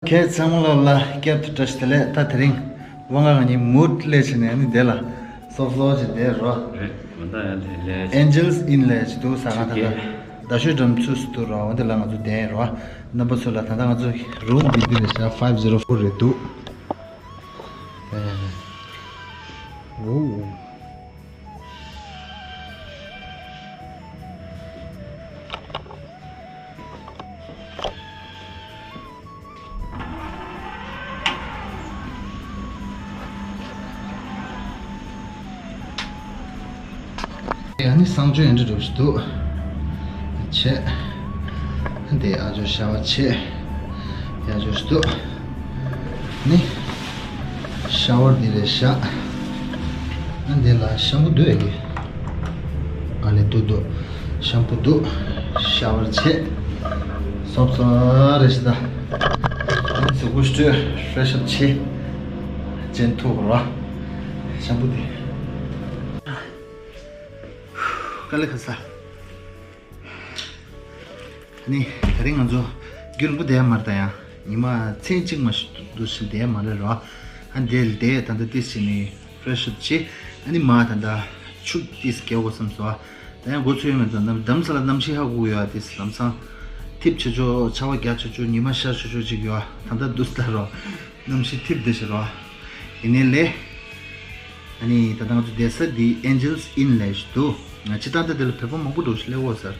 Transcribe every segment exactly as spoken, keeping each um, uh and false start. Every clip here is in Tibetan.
ཁྱེད་ཚང་མ་ལོ་ལ་བསྐྱར་དུ་བཀྲ་ཤིས་བདེ་ལེགས། ད་དེ་རིང་དབང་ག་ང་གཉིས་མུ་ཌི་སླེབས་བྱས་ནས་ནི་དེ་ལ་སོབ་སོབ་བྱས་བསྡད་རོ། རེད། ད་ཡང་དེ་ལས་Angels Inn་ལས་ཅིག་འདུག་ཟ་ཁང་ད་ལྟ་ད་ཤོད་འགྲམ་ཚུད་སུ་འདུག་རོ། འོ་དེ་ལ་ང་ཚོ་བསྡད་རོ། རྣམ་པ་ཚོ་ལ་ད་ལྟ་ང་ཚོ་རུམ་འདི་འདི་རེད་ཤག five zero four་རེད་འདུག་ཨོ། ཡང་ནི་གསང་སྤྱོད་ཡན་འདྲ་འགྲོ་ཞིག་འདུག་བྱས། འདི་ཨ་ཇོ་ཤ་བ་བྱས། ཡ་ཇོ་ཞིག་འདུག་ནི་ཤ་བར་འདི་རེད་ཤག་ཨ་འདི་ལ་ཤམ་པུ་འདུག་ཨེ་གི་ཨ་ལེ་འདུག་འདུག་ཤམ་པུ་འདུག་ཤ་བར་བྱས། སོབ་སོབ་རེད་ཤག་ད། ཨ་ནི་གཟུགས་པོ་སྤྲོས་ཧྥི་རེ་ཤི་ཨབ་བྱས། ཅན་ཐུག་རོ། ཤམ་པུ་འདི། དཀའ་ལས་ཁག་ས། ནི་དེ་རིང་ང་ཚོ་རྒྱུན་པོ་བསྡད་མ་རེད་ད། ཡང་ཉི་མ་མཚན་གཅིག་མ་ཞིག་འདུག་ཕྱིན་བསྡད་མ་རེད་རོ། ཨ་འདི་ལ་བསྡད་ད་ལྟ་ཏིས་བྱས་ནས་ཧྥི་རེ་ཤི་ཨབ་བྱས། ཨ་ནི་མ་ད་ལྟ་ཆུ་ཏིས་རྒྱག་དགོས་བསམ་སོང་། ད་ཡང་འགོ་ཚུགས་ཡོད་མེད་ད་ནམ་དམ་ས་ལ་གནམ་གཤིས་ཧ་གོ་ཡོད་ཨ། ཏིས་ལམ་སང་ཐིབས་ཆེ་ཆོག་ཆར་པ་རྒྱག་ཆེ་ཆོག་ཉི་མ་ཤར་ཆེ་ཆོག་ཅིག་ཡོད་ཨ། ད་ལྟ་འདུག་ད་རོ། གནམ་གཤིས་ཐིབས་བསྡད་ཤག་རོ། ཡིན་ནའི་ལས། ཨ་ནི་ད་ལྟ་ང་ཚོ་བསྡད་ས་འདི་Angels Inn་ལས་ཞིག་འདུག་ང་སྤྱིར་བཏང་ད་འདི་ལ་བོད་པ་མང་པོ་འགྲོ་ཞིག་སླེབས་ཡོད་ས་རེད།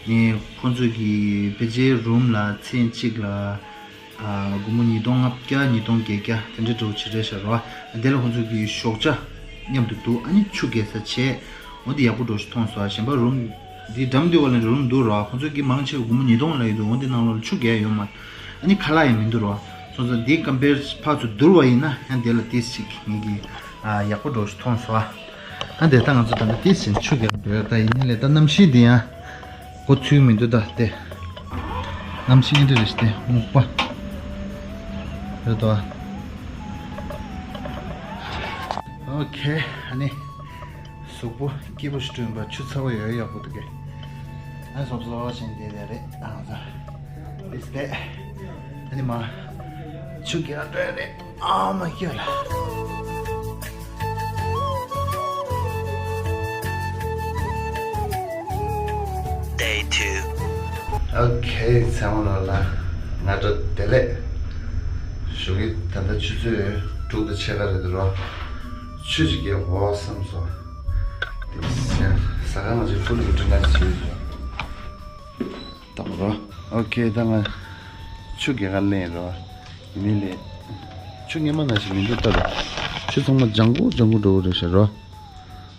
ནི་ཁོང་ཚོ་གི་ཕལ་ཆེར་རུམ་ལ་མཚན་གཅིག་ལ་ཨ་སྒོར་མོ་ཉིས་སྟོང་ལྔ་བརྒྱ་ཉིས་སྟོང་བརྒྱད་བརྒྱ་དེ་འདྲ་འགྲོ་ཆེ་རེད་ཤག་རོ། འདི་ལ་ཁོང་ཚོ་གི་ཞོགས་ཇ་མཉམ་དུ་འདུག་ཨ་ནི་ཆུ་རྒྱག་ས་བྱས། འོ་འདི་ཡག་པོ་འགྲོ་ཞིག་མཐོང་སོང་། གཞན་པ་རུམ་འདི་འགྲམ་འདི་བ་ལ་རུམ་འདུག་རོ། ཁོང་ཚོ་གི་མང་ཆེ་བ་སྒོར་མོ་ཉིས་སྟོང་ལ་ཡོད་འདུག་འོ་འདི་ནང་ལོགས་ལ་ཆུ་རྒྱག་ཡོད་མ་རེད། ཨ་ནི་ཁ་ལག་ཡང་མི་འདུག་རོ། སོང་ཙང་འདི་ཀམ་པེར་ཕར་ཚུར་བསྡུར་བ་ཡིན་ན་ཡང་འདི་ལ་ཏིས་ཅིག་ངེད་ཀྱི་ཨ་ཡག་པོ་འགྲོ་ཞིག་མཐོང་སོང་ཨ། ཨ་འདི་ད་ང་ཚོ་ད་ལྟ་ཏིས་ཅིག་ཆུ་རྒྱག་འགྲོ་ཡ། ད་ཡིན་ནའི་ལས་ད་གནམ་གཤིས་འདི་ཡང་གོ་ཚུལ་མི་འདུག་ད་དེ། གནམ་གཤིས་འདི་རེད་ཤག་དེ་སྨུག་པ་རེད་དོ། ཨོ་ཁེ། ཨ་ནི། གཟུགས་པོ་སྐྱིད་པོ་ཞིག་བསྐྲུན་པ་ཆུ་ཚ་བོ་ཡོད་ཡག་པོ་འདུག་གས། ཨ་སོབ་སོབ་བྱས་བསྡད་བསྡད་རེད་ཨང་ཚ། ཨིས་པེ། ཨ་ནི་མ། ཆུ་རྒྱག་འགྲོ་ཡ་རེད། ཨ་མ་སྐྱོ་ལ། Day two. ཨོ་ཁེ། ཚང་མ་ལོ་ལ་སྔ་དྲོ་བདེ་ལེགས་ཞུ་གི། ད་ལྟ་ཆུ་ཚོད་དྲུག་དང་ཕྱེད་ཀ་རེད་འདུག་རོ། ཆུ་ཅིག་རྒྱག་དགོས་བསམ་སོང་། དེ་ཟ་ཁང་ང་ཚོའི་ཕུ་ལུག་གི་སྤྲིན་ནག་ཅིག་བྱས་ཡོད། ད་རོ། ཨོ་ཁེ། ད་ང་ཆུ་རྒྱག་ག་སླེབས་རོ། ཡིན་ནའི་ལས། ཆུ་སྔོན་མ་ནང་བཞིན་མི་འདུག་ད་རོ། ཆུ་ཚང་མ་ལྗང་གུ་ལྗང་གུ་འགྲོ་གི་རེད་ཤག་རོ།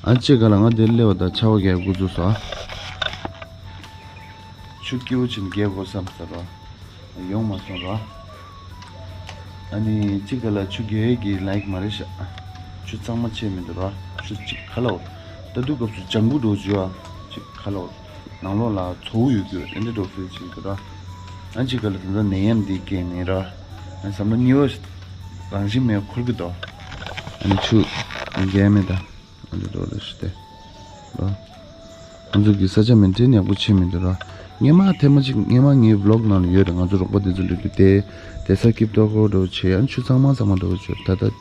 ཨ་ཅེ་ག་ལ་ང་དེར་སླེབས་པ་དང་ཆར་པ་རྒྱག་འགོ་བཙུགས་སོང་ཨ། ཆུ་སྐྱིད་པོ་ཅིག་རྒྱག་དགོས་བསམ་ས་རོ། ཡོང་མ་སོང་རོ། ཨ་ནི་གཅིག་ག་ལ་ཆུ་རྒྱག་ཡས་ཀྱི་ལ་ཡིག་མ་རེད་ཤག་ཆུ་གཙང་མ་ཆད་མི་འདུག་རོ། ཆུ་གཅིག་ག་ལ་འོ། ད་དུས་སྐབས་སུ་ལྗང་གུ་འགྲོ་བཅུག་ཨ། གཅིག་ག་ལ་འོ། ནང་ལོགས་ལ་ཚ་བོ་ཡོད་རྒྱུ་དེ་འདྲ་འགྲོ་ཕེབས་ཅིག་འདུག་རོ། ཨ་གཅིག་ག་ལ་ད་ལྟ་ནད་ཡམས་འདི་སྐྱེས་ནས་རོ། ཨ་བསམ་བློ་གཉིས་པ་རང་བཞིན་མེད་འཁོར་གི་འདུག་ཨ་ནི་ཆུ་རྒྱག་མེད་ད། ཨ་འདི་འགྲོ་རེ་ཞུ་སྟེ། ལོ། ང་ཚོ་གི་ས་ཆ་མེན་ཏེན་ཡག་པོ་བྱེད་མི་འདུག་ར། སྔོན་མ་ཐེངས་མ་གཅིག་སྔོན་མ་ངའི་ཝི་ལོག་ནང་ལ་ཡོད་རེད། ང་ཚོ་རོགས་པ་དེ་ཚོ་འགྲོ་རྒྱུ་དེ། དེ་ས་སྐྱིད་ཏོག་ཧོ་འགྲོ་བྱེད་ཡང་ཆུ་གཙང་མ་གཙང་མ་འགྲོ་བྱེད་ད་ལྟ།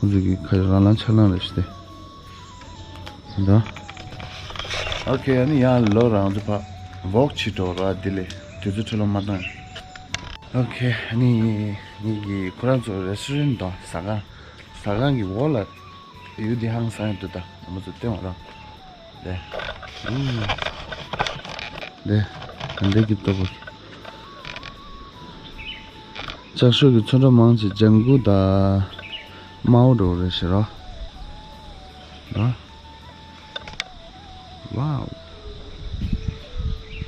ང་ཚོ་གི་ཁ་རང་ལང་ཆ་ལང་རེ་ཞུ་སྟེ། ད། ཨོ་ཁེ། ཨ་ནི་ཡང་ལོ་རང་ཚོ་ཕ་ཝོག་བྱེད་འགྲོ་ར་དེ་ལས་དུས་ཚོད་འཕྲོ་བརླག་མ་བཏང་། ཨོ་ཁེ། ཨ་ནི་ངེད་ཀྱི་ཁོ་རང་ཚོ་རེ་སི་ཊོ་རན་དང་ཟ་ཁང་། ཟ་ཁང་གི་འོག་ལ། ཡུལ་འདི་ཧང་སང་ཡོད་འདུག་ད་ང་མ་ཚོ་བསྟན་བ་ར། ལེ། ཨུམ། ལེ། ག་འདྲ་གི་ལྟ་བུ། ལྕགས་ཤོག་གི་ཚོན་ཁྲ་མང་ཆེ་ལྗང་གུ་དང་། དམར་པོ་འདྲ་བོ་རེད་ཤག་ར། ལ། ཝའོ།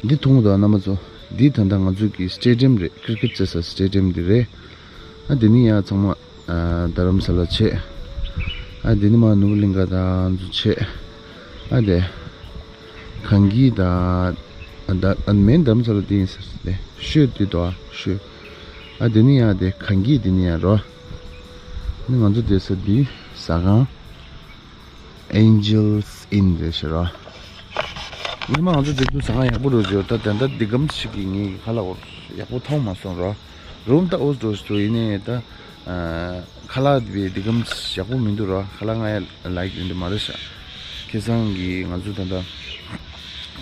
འདི་མཐོང་གི་འདུག་རྣམ་པ་ཚོ། འདི་ད་ལྟ་ང་ཚོ་གི་སི་ཊེ་ཌི་ཡམ་རེད། ཀི་རི་ཀེ་ཊི་རྩེ་ས་སི་ཊེ་ཌི་ཡམ་འདི་རེད། ཨ་འདི་ནི་ཡ་ཚང་མ། ཨ་རྡ་རམ་ས་ལ་བྱས། ཨ་འདི་ནི་མ་ནུབ་གླིང་ག་དང་ཚོ་བྱས། ཨ་དེ། གངས་སྐྱིད་དང་། ཨ་ད་ཨ་མེན་རྡ་རམ་ས་ལ་དེ་ཡིན་ཟེར་ཏེ་ཤོད་དེ་དོ་ཨ་ཤོད། ཨ་དེ་ནི་ཡ་དེ་གངས་སྐྱིད་དེ་ནི་ཡ་རོ། ནི་ང་ཚོ་བསྡད་ས་འདི་ཟ་ཁང་། Angels Inn་རེད་ཤག་ར། ཉི་མ་ང་ཚོ་བསྡད་དུས་ཟ་ཁང་ཡག་པོ་འགྲོ་བྱོས་ད་དེ་འདྲ་འདི་གམ་ཞིག་གི་ངའི་ཁ་ལག་འོར་ཡག་པོ་མཐོང་མ་སོང་ར། རུམ་ད་ཨོ་འགྲོ་ཞིག་འགྲོ་ཡིན་ནའི་ད། ཨ། ཁ་ལག་དེ་འདི་གམ་ཡག་པོ་མི་འདུག་ར། ཁ་ལག་ང་ཡ་ལའིག་ཡོད་འདི་མ་རེད་ཤག་ཁེ་སང་གི་ང་ཚོ་ད་ལྟ་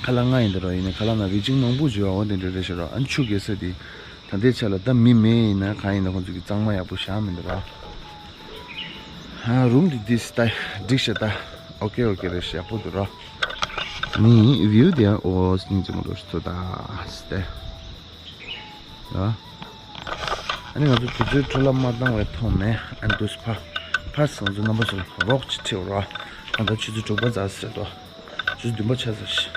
ཁ་ལག་ང་ཡིན་འདི་ར། ཡིན་ནའི་ཁ་ལག་ན་རི་ཅིང་མང་པོ་བྱོས་ཨོ་དེ་འདྲ་རེད་ཤག་ར། ཨ་ནི་ཆུ་རྒྱག་ས་དེ་ད་ལྟའི་ཆ་ལ་ད་མི་མེད་ཡིན་ན་གང་ཡིན་ན་ཁོང་ཚོ་གི་གཙང་མ་ཡག་པོ་བཞག་མི་འདུག་ར། ཨ། རུམ་འདི་འདི་ད་འགྲིག་ཤག་ད། ཨོ་ཀེ་ཨོ་ཀེ་རེད་ཤག་ཡག་པོ་འདུག་ར། ནི་བིའུ་དེ་ཡང་ཨོ་སྙིང་རྗེ་མོ་འགྲོ་ཞིག་ཚོ་ད་སྟེ། ཨ། ཨ་ནི་ང་ཚོ་དུས་ཚོད་འཕྲོ་བརླག་མ་བཏང་བའི་ཐོག་ནས་ཨ་ནི་དུས་ཕ་ཕ་སང་ཚོ་རྣམ་པ་ཚོ་ལ་རོགས་ཅིག་ཁྲིད་རོགས། ད་ལྟ་ཆུ་ཚོད་དྲུག་པ་ཙམ་ཟེར་ཏོ། ཆུ་ཚོད་བདུན་པ་ཆགས་ཚར་ཤག་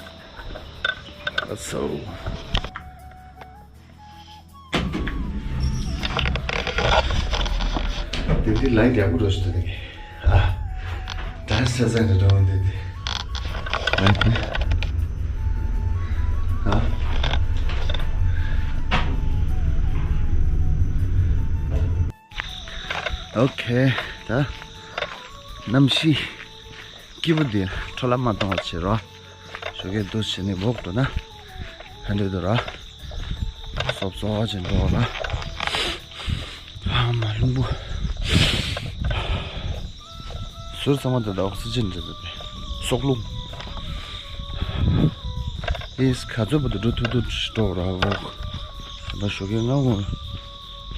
ཨ་སོ། དེ་དེ་ལའིག་ཡག་པོ་འགྲོ་ཞིག་ད་དེ། ཨ། ད་ས་ས་འདྲ་འགྲོ་འདི་དེ། ཨ། ཨོ་ཁེ། ད་གནམ་གཤིས་སྐྱིད་པོ་འདི་འཕྲོ་བརླག་མ་གཏོང་བ་བྱེད་རོགས། ཞོགས་ཀས་འདུག་བྱས་ནས་འོག་ཏུ་ན་ཧན་འདྲེ་འདུག་ར། སོབ་སོབ་བྱས་འགྲོ་ར། ཨ་མ་རླུང་བུ། ཟུར་ཚང་མ་ད་ལྟ་ཨོག་སི་ཇན་རེད་དེ། སྲོག་རླུང་། ཨེས་ག་ཚོད་བར་དུ་འགྲོ་ཐུབ་ཐུབ་འགྲོ་ར་འོག་ད་ཞོགས་ཀས་སྔ་མོ།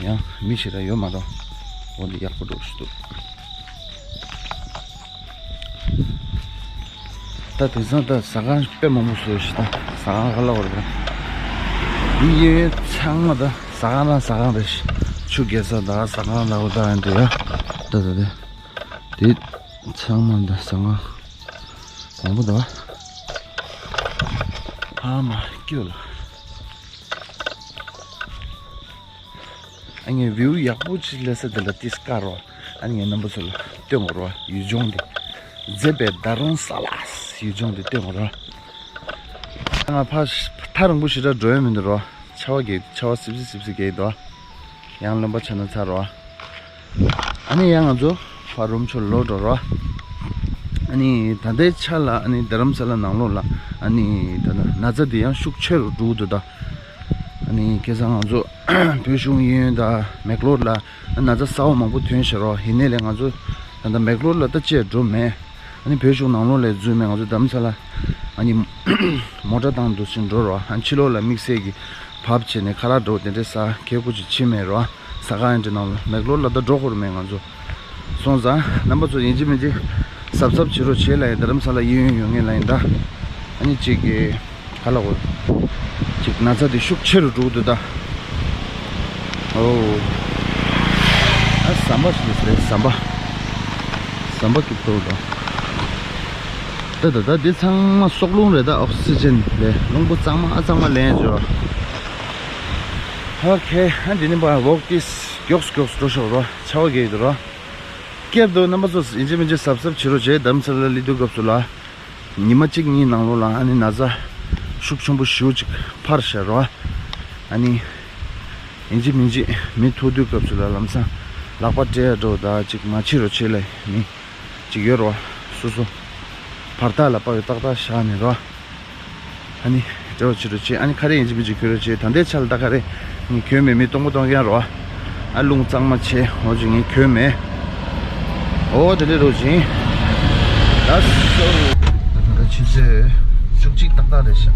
ཡང་མི་ཞིག་ར་ཡོད་མ་རེད། འོ་འདི་ཡག་པོ་འགྲོ་ཞིག་འདུག་ད་དེང་སང་ད་ཟ་ཁང་དཔེ་མང་པོ་བཟོས་ཤག་ད་ཟ་ཁང་ག་ལ་བར་ད་འདི་ཡོད་ཚང་མ་ད་ཟ་ཁང་ན་ཟ་ཁང་རེད་ཤག་ཆུ་རྒྱག་ས་ད་ཟ་ཁང་ལ་འོ་ད་འདི་ཡ་ད་ད་ད་དེ་ཚང་མ་ད་ཟ་ཁང་མང་པོ་ད་ཨ་མ་སྐྱོ་ལ། ཨ་ངས་བིའུ་ཡག་པོ་ཅིག་སླེབས་ས་དེ་ལ་ཏིས་ཀ་རོ། ཨ་ངས་རྣམ་པ་ཚོ་ལ་སྟོན་དགོས་རོ། ཡུལ་ལྗོངས་འདི། མཛེས་པའི་ད་རུང་ས་ལ་ཡུལ་ལྗོངས་འདི་སྟོན་དགོས་རོ། ང་ཕ་ཐག་རིང་པོ་ཞེ་དྲག་འགྲོ་ཡ་མི་འདུག་རོ། ཆར་པ་རྒྱག་ཆར་པ་སིབ་སིབ་སིབ་སིབ་རྒྱག་འདུག་ཡང་རློན་པ་ཆགས་ན་ཚར་རོ། ཨ་ནི་ཡང་ང་ཚོ་ཕ་རུམ་ཆུ་ལོག་འགྲོ་རོ། ཨ་ནི་ད་ལྟའི་ཆ་ལ་ཨ་ནི་རྡ་རམ་ས་ལ་ནང་ལོགས་ལ་ཨ་ནི་ད་ལྟ་ན་ཚ་འདི་ཡང་ཤུགས་ཆེ་རུ་འགྲོ་གི་འདུག་ད། ཨ་ནི་ཁ་སང་ང་ཚོ་བོད་གཞུང་གཡས་གཡོན་དང་མེག་ལོར་ལ་ན་ཚ་གསར་པ་མང་པོ་ཐོན་ཤག་རོ། ཡིན་ནའི་ལས་ང་ཚོ་ད་ལྟ་མེག་ལོར་ལ་ད་བཅད་འགྲོ་མེད། ཨ་ནི་བོད་གཞུང་ནང་ལོགས་ལ་འཛུལ་མེད། ང་ཚོ་རྡ་རམ་ས་ལ་ཨ་ནི་མོ་ཊ་བཏང་འདུག་ཕྱིན་འགྲོ་རོ། ཨ་ཕྱི་ལོགས་ལ་དམིགས་བསལ་གྱི་བབ་བྱས་ནས་ཁ་ལག་འགྲོ་དེ་འདྲའི་ས་ཁེ་ཁུ་ཅིག་ཕྱིན་མེད་རོ། ཟ་ཁང་ཡང་འདྲ་ནང་ལ་མེག་ལོར་ལ་ད་འགྲོ་དགོས་རེད་མེད་ང་ཚོ། སོང་ཙང་རྣམ་པ་ཚོ་ཡིན་གཅིག་མིན་གཅིག་གཟབ་གཟབ་བྱེད་རོགས་བྱེད་ལ་ཡིན། རྡ་རམ་ས་ལ་གཡས་གཡོན་ཡོང་མཁན་ལ་ཡིན་ད། ཨ་ནི་གཅིག་གི་ག་ལ་འོ། གཅིག་ན་ཚ་དེ་ཤུགས་ཆེ་རུ་འགྲོ་གི་འདུག་ད། ཨོ། ཨ་ཟམ་པ་ཞིག་རེད་ཟམ་པ། ཟམ་པ་ཀི་ཏོ་ད། ད་ད་ད་འདི་ཚང་མ་སྲོག་རླུང་རེད་ད། ཨོག་སི་ཇན་ལས་རླུང་བུ་གཙང་མ་ཨ་གཙང་མ་ལེན་འཇོ། ཨོ་ཁེ། ཨ་འདི་ནི་པ་འོག་ཏིས་མགྱོགས་མགྱོགས་འགྲོ་ཤོག་རོ། ཆར་པ་རྒྱག་གི་འདུག་རོ། སྐྱབས་འདུག་རྣམ་པ་ཚོ་ཡིན་གཅིག་མིན་གཅིག་གཟབ་གཟབ་བྱེད་རོགས་བྱེད། རྡ་རམ་ས་ལ་སླེབས་དུས་སྐབས་སུ་ལ། ཉི་མ་གཅིག་གཉིས་ནང་ལོགས་ལ་ཨ་ནི་ན་ཚ་ཤུགས་ཆེན་པོ་ཞེ་པོ་ཅིག་འཕར་ཤག་རོ། ཨ་ནི་ཡིན་གཅིག་མིན་གཅིག་མི་ཐུག་དུས་སྐབས་སུ་ལ་ལམ་སང་ལག་པ་སྤྲད་འགྲོ་ད་ཅིག་མ་བྱེད་རོགས་བྱེད་ལ་མི་ཅིག་ཡོད་རོ། སོ་སོ་བར་ཐག་ལ་དཔག་ཡོད་ཏག་ཏག་བཞག་ནས་རོ། ཨ་ནི་འབྲེལ་བ་བྱེད་རོགས་བྱེད། ཨ་ནི་ཁ་རས་ཡིན་གཅིག་མིན་གཅིག་གྱོན་རོགས་བྱེད། ད་ལྟའི་ཆར་ལ་ད་ཁ་རས་ངས་གྱོན་མེད། མི་སྟོང་པ་སྟོང་རྐྱང་རོ། ཨ་རླུང་གཙང་མ་བྱས་འོ་ཅིག་ངས་གྱོན་མེད། འོ་དེ་འདྲ་རོགས་བྱེད། ད་སོ། ད་ད་ཆུ་ཚོད་བཅུ་གཅིག་ཏག་ཏག་རེད་ཤག་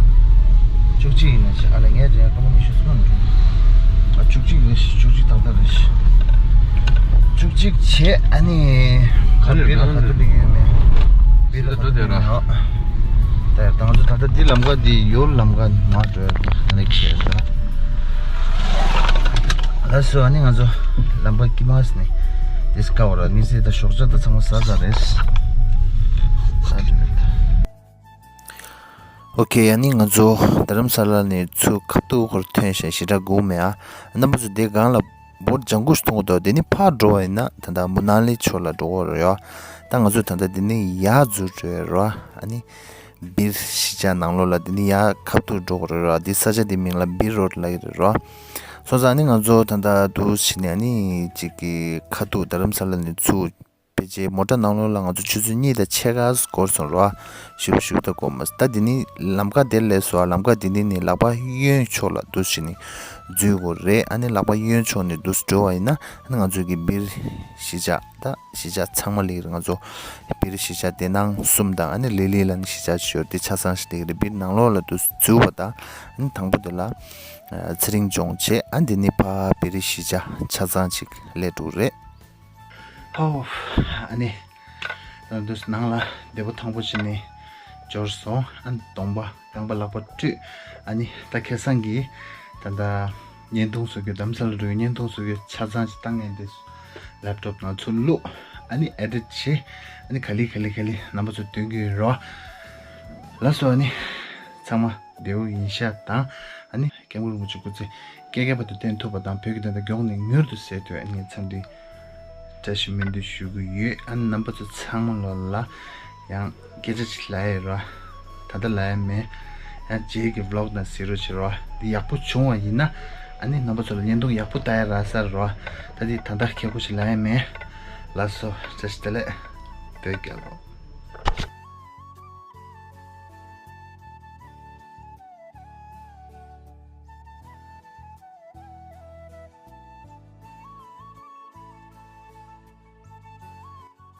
བཅུ་གཅིག་ཡིན་ན་ཤག་ཨ་ལས་ངས་རེད་སྐར་མ་ཉི་ཤུ་སོང་འགྲོ། ཨ་བཅུ་གཅིག་རེད་ཤག་བཅུ་གཅིག་ཏག་ཏག་རེད་ཤག་བཅུ་གཅིག་བྱས་ཨ་ནི། ག་རེ་བི་ལ་ག་ཚོད་སླེབས་ཡོད་མེད། བི་ལ་ག་ཚོད་སླེབས་ཡོད་མེད། ད་ང་ཚོ་ད་ལྟ་འདི་ལམ་ཁ་འདི་ཡོད་ལམ་ཁ་མ་འགྲོ་ཡ་ད་ནི་ཁྱེར་ད། ལགས་སོ། ཨ་ནི་ང་ཚོ་ལམ་ཁ་དཀྱིལ་མ་ནས་དེ་སྐ་བ་ར་མི་ཚེ་ད་ཞོགས་ཇ་ད་ཚང་མ་ཟ་ཟ་རེད། ཟ་འགྲོ་རེད་ད། ཨོ་ཁེ། ཨ་ནི་ང་ཚོ་རྡ་རམ་ས་ལ་ནས་ཚུར་ཁ་ཐུག་ཧོར་ཐོན་ཞིང་ཞེ་དྲག་སྒུག་མེད་ཨ། རྣམ་པ་ཚོ་དེ་སྒང་ལ་བོད་ལྗང་ཁུ་ཞིག་མཐོང་གི་འདུག་དེ་ནི་ཕར་འགྲོ་བ་ཡིན་ན་ད་ལྟ་མུ་ན་ལི་ཕྱོགས་ལ་འགྲོ་གི་རེད་ཡ། ད་ང་ཚོ་ད་ལྟ་དེ་ནི་ཡར་འཛུལ་འགྲོ་ཡ་རེད་བ། ཨ་ནི་སྦིར་གཞིས་ཆགས་ནང་ལོགས་ལ་དེ་ནི་ཡར་ཁ་ཐུག་འགྲོ་གི་རེད་བ། དེ་ས་ཆ་དེ་མིང་ལ་སྦིར་རོ་ཌི་ལབ་ཀྱི་རེད་བ། སོང་ཙང་ཨ་ནི་ང་ཚོ་ད་ལྟ་འདུག་བྱས་ནས་ཨ་ནི་གཅིག་གི་ཁ་ཐུག་རྡ་རམ་ས་ལ་ནས་ཚུར་ རྗེས་མོ་ཊ་ནང་ལོགས་ལ་ང་ཚོ་ཆུ་ཚོད་གཉིས་དང་ཕྱེད་ཀ་འགོར་སོང་ར། ཞིབ་ཞིབ་ད་གོ་མ་ད་འདི་ནི་ལམ་ཁ་དེ་ལས་སོ་ལམ་ཁ་འདི་འདི་ནི་ལག་པ་གཡོན་ཕྱོགས་ལ་འདུག་ཞིག་ནི་འཛུལ་དགོས་རེད། ཨ་ནི་ལག་པ་གཡོན་ཕྱོགས་ནས་འདུག་འགྲོ་བ་ཡིན་ན་ཨ་ནི་ང་ཚོ་གི་སྦིར་གཞིས་ཆགས་ད་གཞིས་ཆགས་ཚང་མ་ལེགས་རེད། ང་ཚོ་སྦིར་གཞིས་ཆགས་སྡེ་ནང་གསུམ་དང་ཨ་ནི་ལི་ལི་ལ་ནི་གཞིས་ཆགས་ཤིག་ཡོད་དེ་ཆ་ཚང་ཞིག་ལེགས་རེད། སྦིར་ནང་ལོགས་ལ་འདུག་འཛུལ་བ་དང་ཨ་ནི་དང་པོ་དེ་ལ་ཚེ་རིང་ལྗོངས་བྱས་ཨ་འདི་ནི་ཕ་སྦིར་གཞིས་ཆགས་ཆ་ཚང་ཞིག་ལེགས་འགྲོ་རེད། ཨོ། ཨ་ནི། ད་འདུག་ནང་ལ་བདེ་པོ་ཐང་པོ་བྱས་ནས་འབྱོར་སོང་། ཨ་ནི་གདོང་པ་རྐང་པ་ལག་པ་བཀྲུས། ཨ་ནི་ད་ཁ་སང་གི་ད་ལྟ་བརྙན་ཐུང་བཟོ་རྒྱུ་དམ་སེལ་རུ་བརྙན་ཐུང་བཟོ་རྒྱུ་ཆ་ཚང་ཅིག་བཏང་ངས་འདི་ལེབ་ཊོབ་ནང་ཚུར་བླུགས། ཨ་ནི་ཨེ་ཌིཊ་བྱས། ཨ་ནི་ག་ལེ་ག་ལེ་ག་ལེ་རྣམ་པ་ཚོ་སྟོན་གྱི་ཡོད་རོ། ལགས་སོ། ཨ་ནི་ཚང་མ་བདེ་པོ་ཡིན་ཤག་དང་། ཨ་ནི། སྐྱབས་མགོན་རིན་པོ་ཆེ་སྐུ་ཚེ་བསྐལ་བརྒྱའི་བར་དུ་བརྟན་ཐུབ་པ་དང་བོད་ཀྱི་བདེན་མཐའ་མགྱོགས་ནས་མྱུར་དུ་གསལ་ཐུབ་ངས་འཚམས་འདྲི་བཀྲ་ཤིས་སྨོན་འདུན་ཞུ་གི་ཡོད། ཨ་ནི་རྣམ་པ་ཚོ་ཚང་མ་ལོ་ལ་ཡང་སྐད་ཆ་ཅིག་ལབ་ཡ་ར། ད་ལྟ་ལབ་ཡ་མེད། ཡང་རྗེས་ཀྱི་ཝི་ལོག་ནང་གཟིགས་རོགས་བྱེད་ར། འདི་ཡག་པོ་བྱུང་བ་ཡིན་ན་ཨ་ནི་རྣམ་པ་ཚོ་ལ་བརྙན་ཐུང་ཡག་པོ་ལྟ་ཡ་རག་ས་ར། ད་འདི་ད་ལྟ་ཁྱད་པར་ཅིག་ལབ་ཡ་མེད། ལགས་སོ། བཀྲ་ཤིས་བདེ་ལེགས། བོད་རྒྱལ་ལོ།